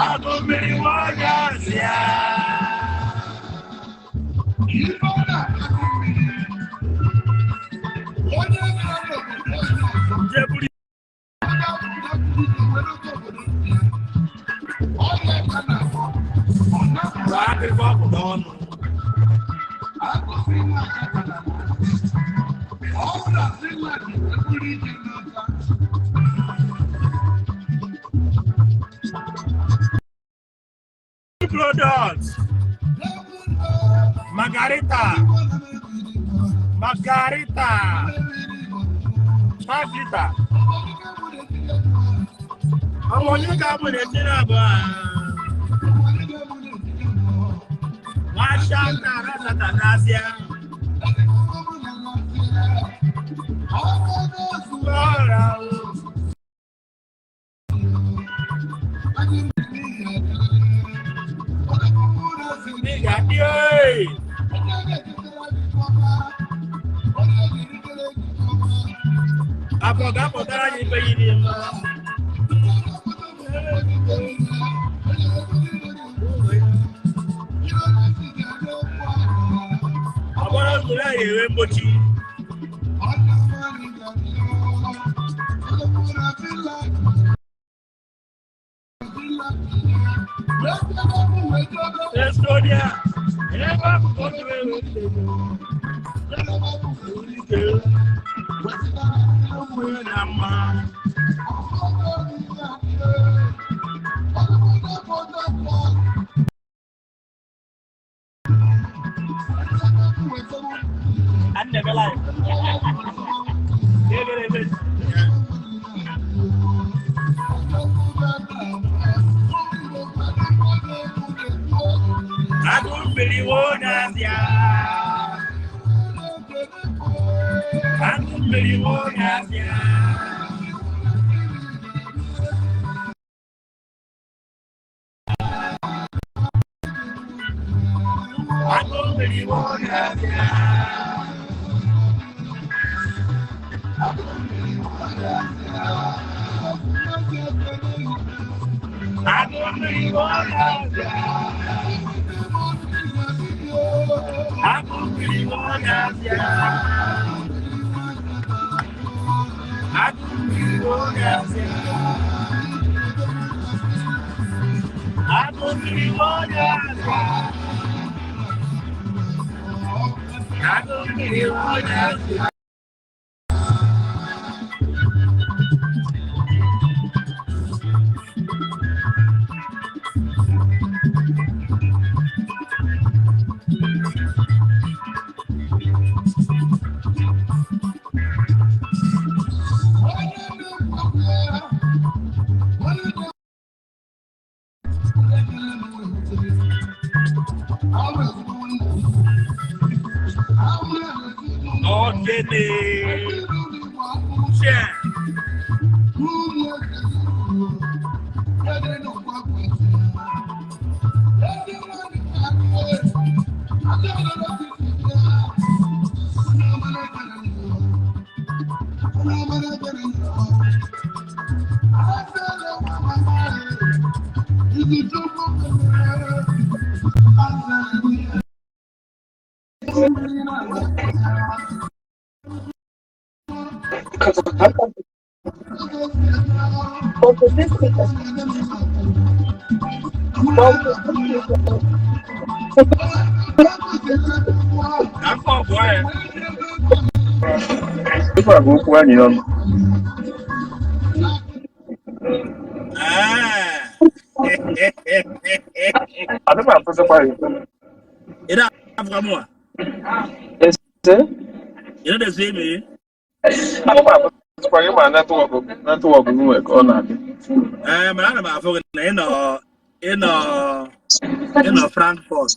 Agụ mmiri nwe onye asịa. Jeburi akịkọ ọkụ n'ọnụ. New product. Margarita. Margarita. 5 liter. Ọ bụ onye ga-abụ na-echere abụọ a? Nwasha na arasata n'azịa. Ọra o. Ị ga-adị oyi. Afọ ga-apụtara anyị ife yiri mma. Ọgbara zuru anyị enwe mgbochi. Estonia, ebe akụkọ ndụ enwe na mma. Anne be live. Ebe ebe. Agụ mmiri wo n'azịa. Agụ mmiri wo n'azịa. Agụ mmiri wo n'azịa. Agụ mmiri wo n'azịa. Agụ mmiri wo n'azịa. Agụ mmiri wo n'azịa. Agụ mmiri wo n'azịa. Agụ mmiri wo n'azịa. Ogene. Share. Afọ abụọ ya. Ife a bụ okwu anyị ọnụ. Ah. Adị m afụzikwa gị. Ị na-afụkwa mụnwa? Ese? You no dey see me? Adị m afụzikwa gị ma network m nwee ka ọ na-adị. Ee, mana ana m afụ gị na ị nọ Frankfurt.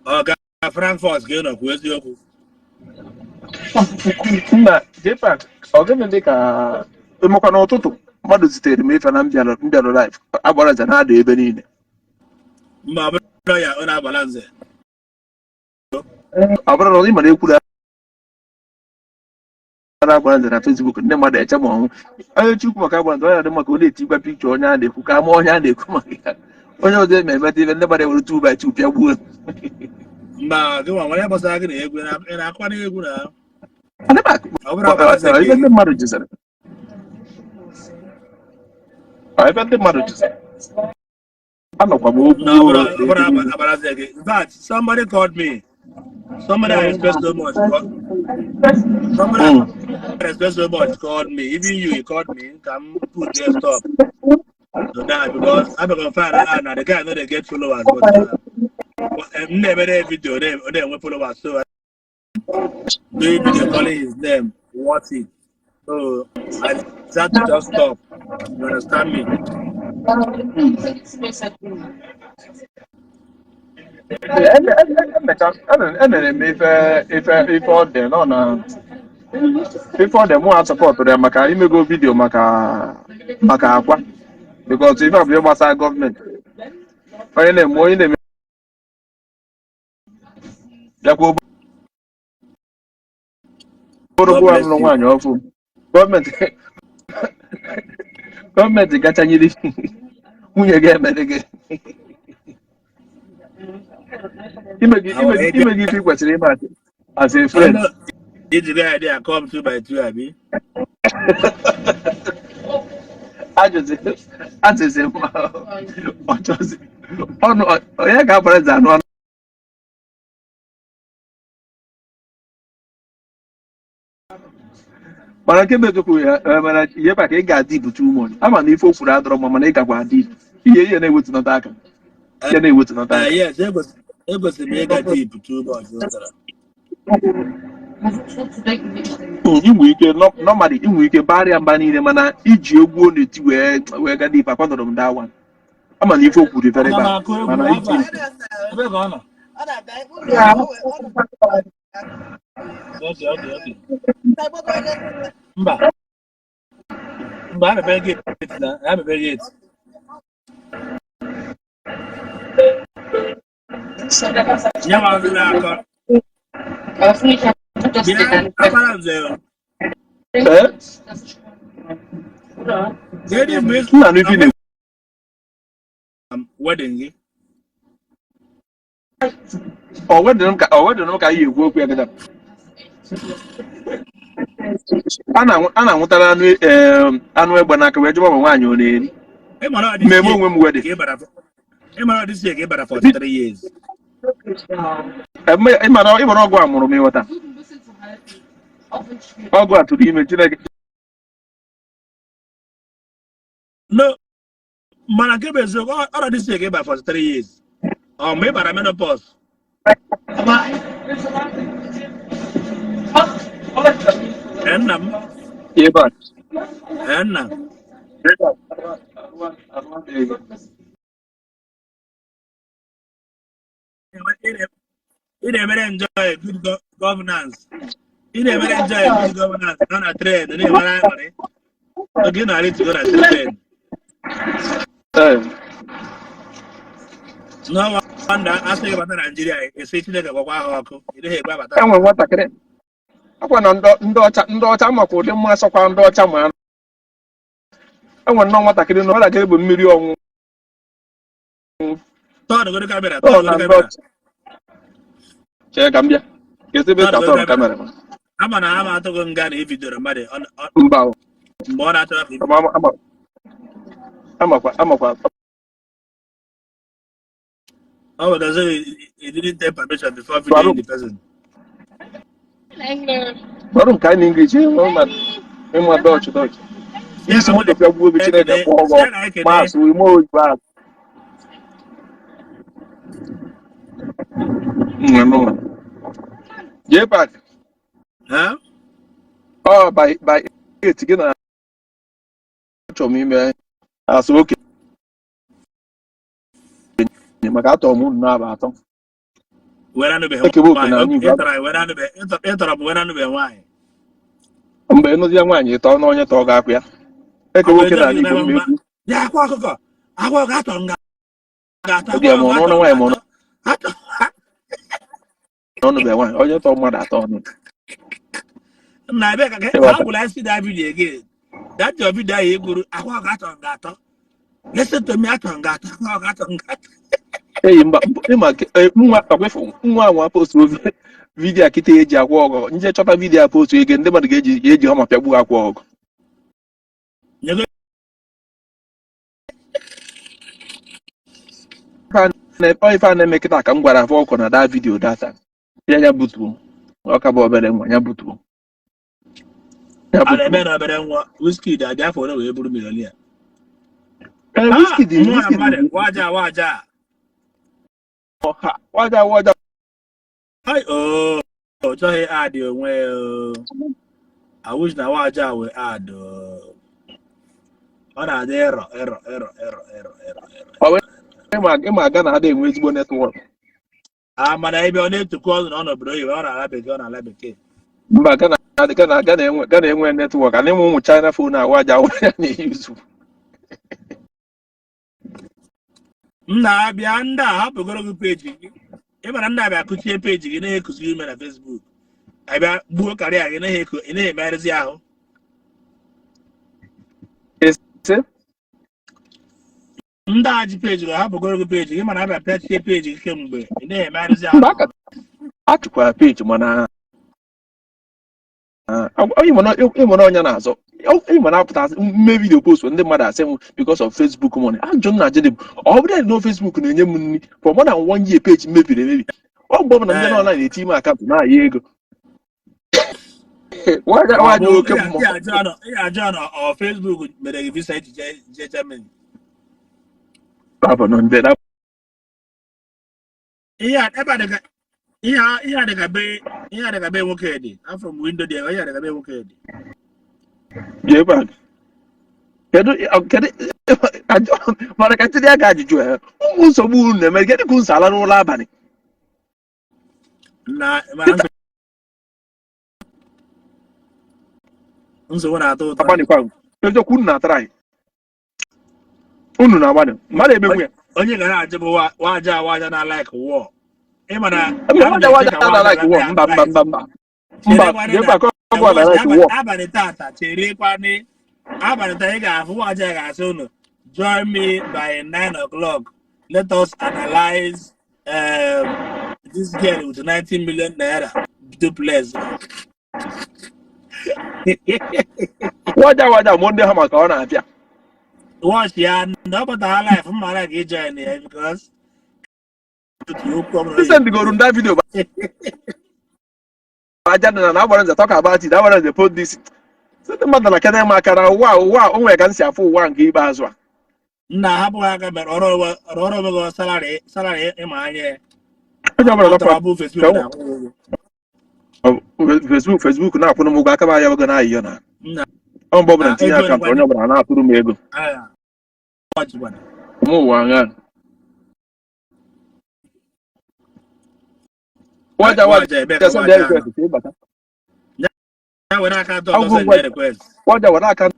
Ọ ga Frankfurt ka ị nọ, kwuo eziokwu. Nna JPAC, ọ gịnị dị ka ịmakwa n'ụtụtụ mmadụ zitere m ife na mbịalụ live agbara nze na-ada ebe niile. Mba, ọ bụrụ ya ọ na-agbala nze. Ọ bụrụ na ị mara ekwuru agbara nze na Facebook, ndị mmadụ eche ma ọnwụ onye chukwu maka agbara nze, onye na-adị maka ọ na-etikwa pikchọ onye a na-ekwu ka ama onye a na-ekwu maka ya, onye ọzọ eme emeta ife ndị mmadụ ewere 2 by 2 pịagbuo. Mba, gị nwa nwere gbasara gị na egwu, ị na-akwa na egwu na Adị m akụ- ọ bụrụ agbara nze ka Ife ndị mmadụ jizere. Ọ, ebe ndị mmadụ jizere anọkwa m okwu Na ọ bụrụ agbara nze gị. In fact, somebody called me. Somebody I respect so much. Somebody I respect so much called me. Even you, he called me. Come put there stop to that because I become find out now the guy know they get followers, but m na-emere video ọ na-enwe followers, so I doing video calling his name worth it. So I decided to just stop. You understand me? Enere m ife ọ dị nọ na ife ọ dị mụ asọpọtụrụ ya maka imego video maka akwa because ife a bụ ihe gbasara gọọmenti, onye na-eme bịakwa God bụrụ bless alụrụ you. Nwaanyị ọfụ gọọmenti gachanyere nwunye gị emere gị ime gị ime gị ife ị kwesịrị ime as a friend. Iji gị idea come two by two, abi? Ajụzi ajụzi ma ọ chọzi ọnụ onye ga-agbara eze anụ anụ, mana nke bụ eziokwu ya mana ihe maka ị ga-adị ibu too much, ama na ife o kwuru adọrọ mma, mana ị gakwa adị ibu ihe na-ewetunata aka, ihe na-ewetunata aka. Yes, ekwesịrị m ịga deep too much. Ghọtara? Inwe ike normally inwe ike barịa mba niile, mana iji egwu ọ na-eti wee ga deep, akwadoro m that one, ama na ife o kwuru very Aga m bad akụ egwu mana afọ iji a. Ebe ka ọ nọ? Okay. Mba. Mba, ha mepere gate na ha mepere gate. Nye m azụ na-akọ. Bịa, agbara nze o. Ee? Kedu mgbe ị Nna, nụ ife ị na-ekwu. Wedding gị? Ọ wedịrị m ka anyị ekwu okwu ya kịta. A na-anwụtara anụ egbe n'aka wee jụba ma nwaanyị ọ na-eri. Ị mara ọ dị Mmemme onwe m wedding. ka ị bara, ị mara ọ dị sie ka ị bara 43 years. Ịmara ọgụ a mụrụ m, ịghọta, ọgụ a tụrụ ime Chineke. No, mana nke bụ eziokwu, ọ dị sie ka ị bara 43 years. Ọ ma ị bara menopause. Ee, nna m. Ebe a. Ee, nna. Ebe a. Ị na-emere enjoy good governance. Ị na-emere enjoy good governance nọ na train na-enwere aṅụrị. Oge ị na-arịtugo na train. Ee. No wonder asị gị bata Naijiria, esi Chineke gwakwa ha ọkụ. Ị dịghị ekwe abata. Enwe nwatakịrị akwa na ndị ọcha makwa ụdị mma sọkwa ndị ọcha, ma enwe nnọọ nwatakịrị na nwatakịrị bụ mmiri ọṅụṅụ. Tọọnụgodo camera, Ọ na tọọnụgodo ndị camera. ọcha, chee ka m bịa kezi ebe ka tọọnụ camera ma. Ama na ha ma atụghị nga na ebidoro mmadụ Mba o. mgbe ọ na-achọ ka Amakwa. Ọ wetazi you didn't take permission before videoing the person. Gwarụ m ka anyị na English ịma Dutch. Ya Isi ka mụ moto pịagbuo gị, Chineke na-ekene kpọọ gị ya ọkụ. na-ekene. Ma asụ ime oyibo ahụ. Jee park. Ha? Ọ by 8 gị na achọrọ m ime asụ okenye maka atọ m unu na-aba atọ. Were anụbeghị Ekebe oke nwaanyị. na anyị Igbo. Ịtọrọ m were anụbeghị nwaanyị. Mgbe ịnụzi ya nwaanyị tọọ na onye tọọ ga-akwụ ya. Ọ Ekebe bụ oke na eziokwu anyị na Igbo mma mma. ekwu. Ya akwa ọkụkọ. Akwa ọkụkọ atọ nga atọ. Oge Akwa ma ọ ọkụkọ nụrụ atọ nwaanyị nga ma ọ atọ. Atọ. nụbeghị nwaanyị, onye tọọ mmadụ atọ ọnụ. Na ebe ka Ịghọta. how will I see that video again? That your video ahụ ekwuru akwa ọkụkọ atọ nga atọ. Listen to me, atọ nga atọ. Akwa ọkụkọ atọ nga atọ. Eyi mba ịma nwa akwefu nwa anwa post video a kịta eji akwa ọgọ nje chọta video a post ege ndị mmadụ ga-eji ha ma pịagbuo akwa ọgọ. Nyego Ọ ife a na-eme kịta ka m gwara afọ ọkụ na that video data ya ya butuo ọ ka bụ obere nwa ya butuo ya A na-eme butuo. na obere nwa Wizkid adị afọ ole wee bụrụ millionaire? Ee, Ah, Wizkid mmụọ na Wizkid mmadụ waja waja. Ha waja waja. Ai, oh, ọ chọghị add onwe ya, oh. I wish na waja wee add, oh. Ọ na-adị error error error error error error error. Ọ bụ ịma aga na ada enwe ezigbo network. Ah, mana ebe ọ na-etukwu ọnụ na ọ n'obodo oyibo, ọ na-ala bekee, ọ na-ala bekee. Mba, Ghana Ghana Ghana enwe Ghana enwe network ana enwe ụmụ China phone a waja waja na-eyuzu. M na-abịa ndị a hapụgoro gị peji gị. Ị mara ndị abịa kụchie peji gị na-ekuzi ime na Facebook. Abịa gbuo karịa gị ị naghị emegharịzi ahụ. Ese Ndị a ji peji gị hapụgoro gị peji gị mana abịa pịachie peji gị kemgbe ị naghị emegharịzi ahụ. Mba aka achịkwara peji mana ịmụ na ọnya na-azọ ịmụ na-apụta mme video post ndị mmadụ asị m because of Facebook money. Ajụ nna jide bụ ọ bụrụ na Facebook na-enye m nri for more than one year peji mebiri emebi ọ mgbe ọbụla ndị online na-eti ime akaụntụ na-aya ego waja Ọ waja bụ oke mmụọ. ị ga-ajụ na ọ Facebook mere gị visa iji jee Germany. Abụ nọ ndị na Ihe a ebe a dịka ihe a dịka be ihe a dịka be nwoke dị afọ m window dị ihe a dịka be nwoke dị. Jee ebe a. Kedu kedu mana ka ntụli aka ajụjụ ya ụmụ nsogbu unu na-eme kedu ka unu si ala n'ụlọ abalị? Na mana nsogbu na-atọ ụtọ. Agbanịkwa eziokwu unu na-atara anyị unu na-agbanị mmadụ emegbu ya. Onye ga na-ajụ bụ waja waja na like war. Ị ma na Mba ana m waja eche waja ka na waja like war ga mba mba mba mba mba cherekwanị jee na ebe a ka ọ bụ na like war. Abalị tata cherekwanị abalị taa ị ga-afụ waja ga-asị unu join me by 9 o'clock, let us analyze this girl with 90 million naira duplex. Waja waja mụ ndị ha maka ọ na-abịa. Watch ya na ọ pụtara life mara ga join ya because otu okwu ọbụla Ndị sendigoro ndị video aja dị na agbara nze talk about it agbara nze post this ndị mmadụ na kene m aka na ụwa ụwa o nwere ka m si afụ ụwa nke ikpeazụ a. Nna hapụ ha aka mere ọrụ ọrụ onwe gị salary salary ịma anya ya. Onye ọbụla Ọ tọrọ nọkwa bụ Facebook na-akwụ gị ụgwọ. Facebook Facebook na-akwụrụ m ụgwọ aka m ahịa oge na-ayịyọ na Nna ọ mgbe ọbụla na ntinye ego akaụntụ onye dịkwa ọbụla na-atụrụ m ego. Ah, ọchịkwana. Mụ ụwa ṅa waja waja Waja ebe ka send waja request nọ. ka ịbata. Ya were akaụntụ ọzọ Agwụ send ngwa request. Waja were akaụntụ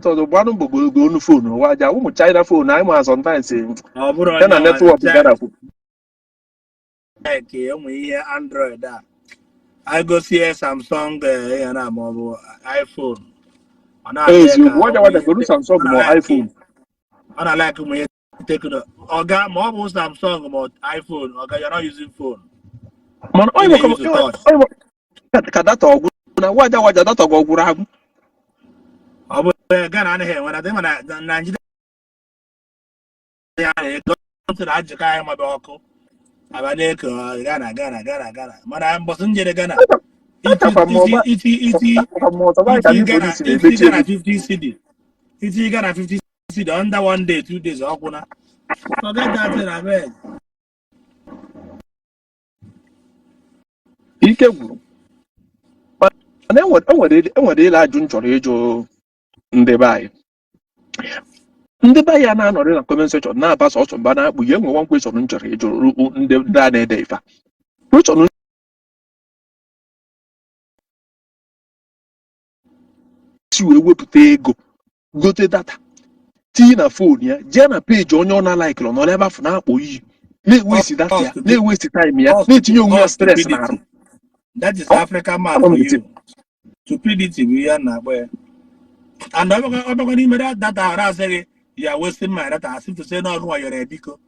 ọzọ gbanụ mbọ golo onu phone waja ụmụ China phone anyị ma sometimes Ọ bụrụ ya na onye nwa network Ghana kwu. Like ụmụ ihe Android a anyị gosie Samsung ihe na ma ọ bụ iPhone ọ na-adị ka Eziokwu waja ụmụ waja ihe golu Samsung ọ ma na-like iPhone. Ọ na-like ụmụ ihe Tecno ọga ma ọ bụ Samsung ma ọ iPhone ọga you're not using phone. Mana Ị onye maka na-use touch. onye ka data ọgwụ na waja waja data ọgwụ gwụrụ agwụ. Ọ bụ Ghana anaghị enwe na mana na Naijiria ya na-ego ntị na ajụkọ anyị mabe ọkụ aba na-eko Ghana Ghana Ghana Ghana mana mbọsị m jere Ghana iti Achakwa m iti ọba iti iti achakwa m ọtọ ka iti ndị Ghana polisi iti na-emechi Ghana emechi. 50 cedi. Itinye na 50 cedi under one day, 2 days, ọ gwụna. Forget that thing, abeg. Ike gwụrụ. Mana enwere ile ajụ m chọrọ ịjụ ndị be anyị. Ndị be anyị a na-anọrị na comment section na-aba sọsọ mba na-akpụ ya. Enwe one question m chọrọ ịjụ ndị a na-ede ife a. Question si wee wepụta ego gote data tinye na phone ya, jee na page onye ọ na-alaikịrị, nọrọ ebe afụ na-akpọ iyi, na-ewaste data ya, na-ewaste time ya, na-etinye onwe ya stress n'arụ. That is African man for you. Stupidity bụ ihe a na-akpọ ya. And ọ bịakwa n'ime data ahụ asị gị, "You are wasting my data," as if to say na ọ gịnwa yọrọ biko.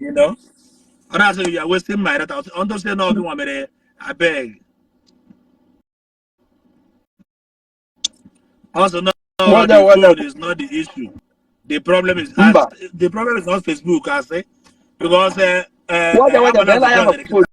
Ọ na-asị gị, "You are wasting my data," unto say na ọ gịnwa mere, abeg. Also, no, the phone is not the issue. The problem is Mba. The problem is not Facebook, I say, because Waja waja bịala ya maka phone.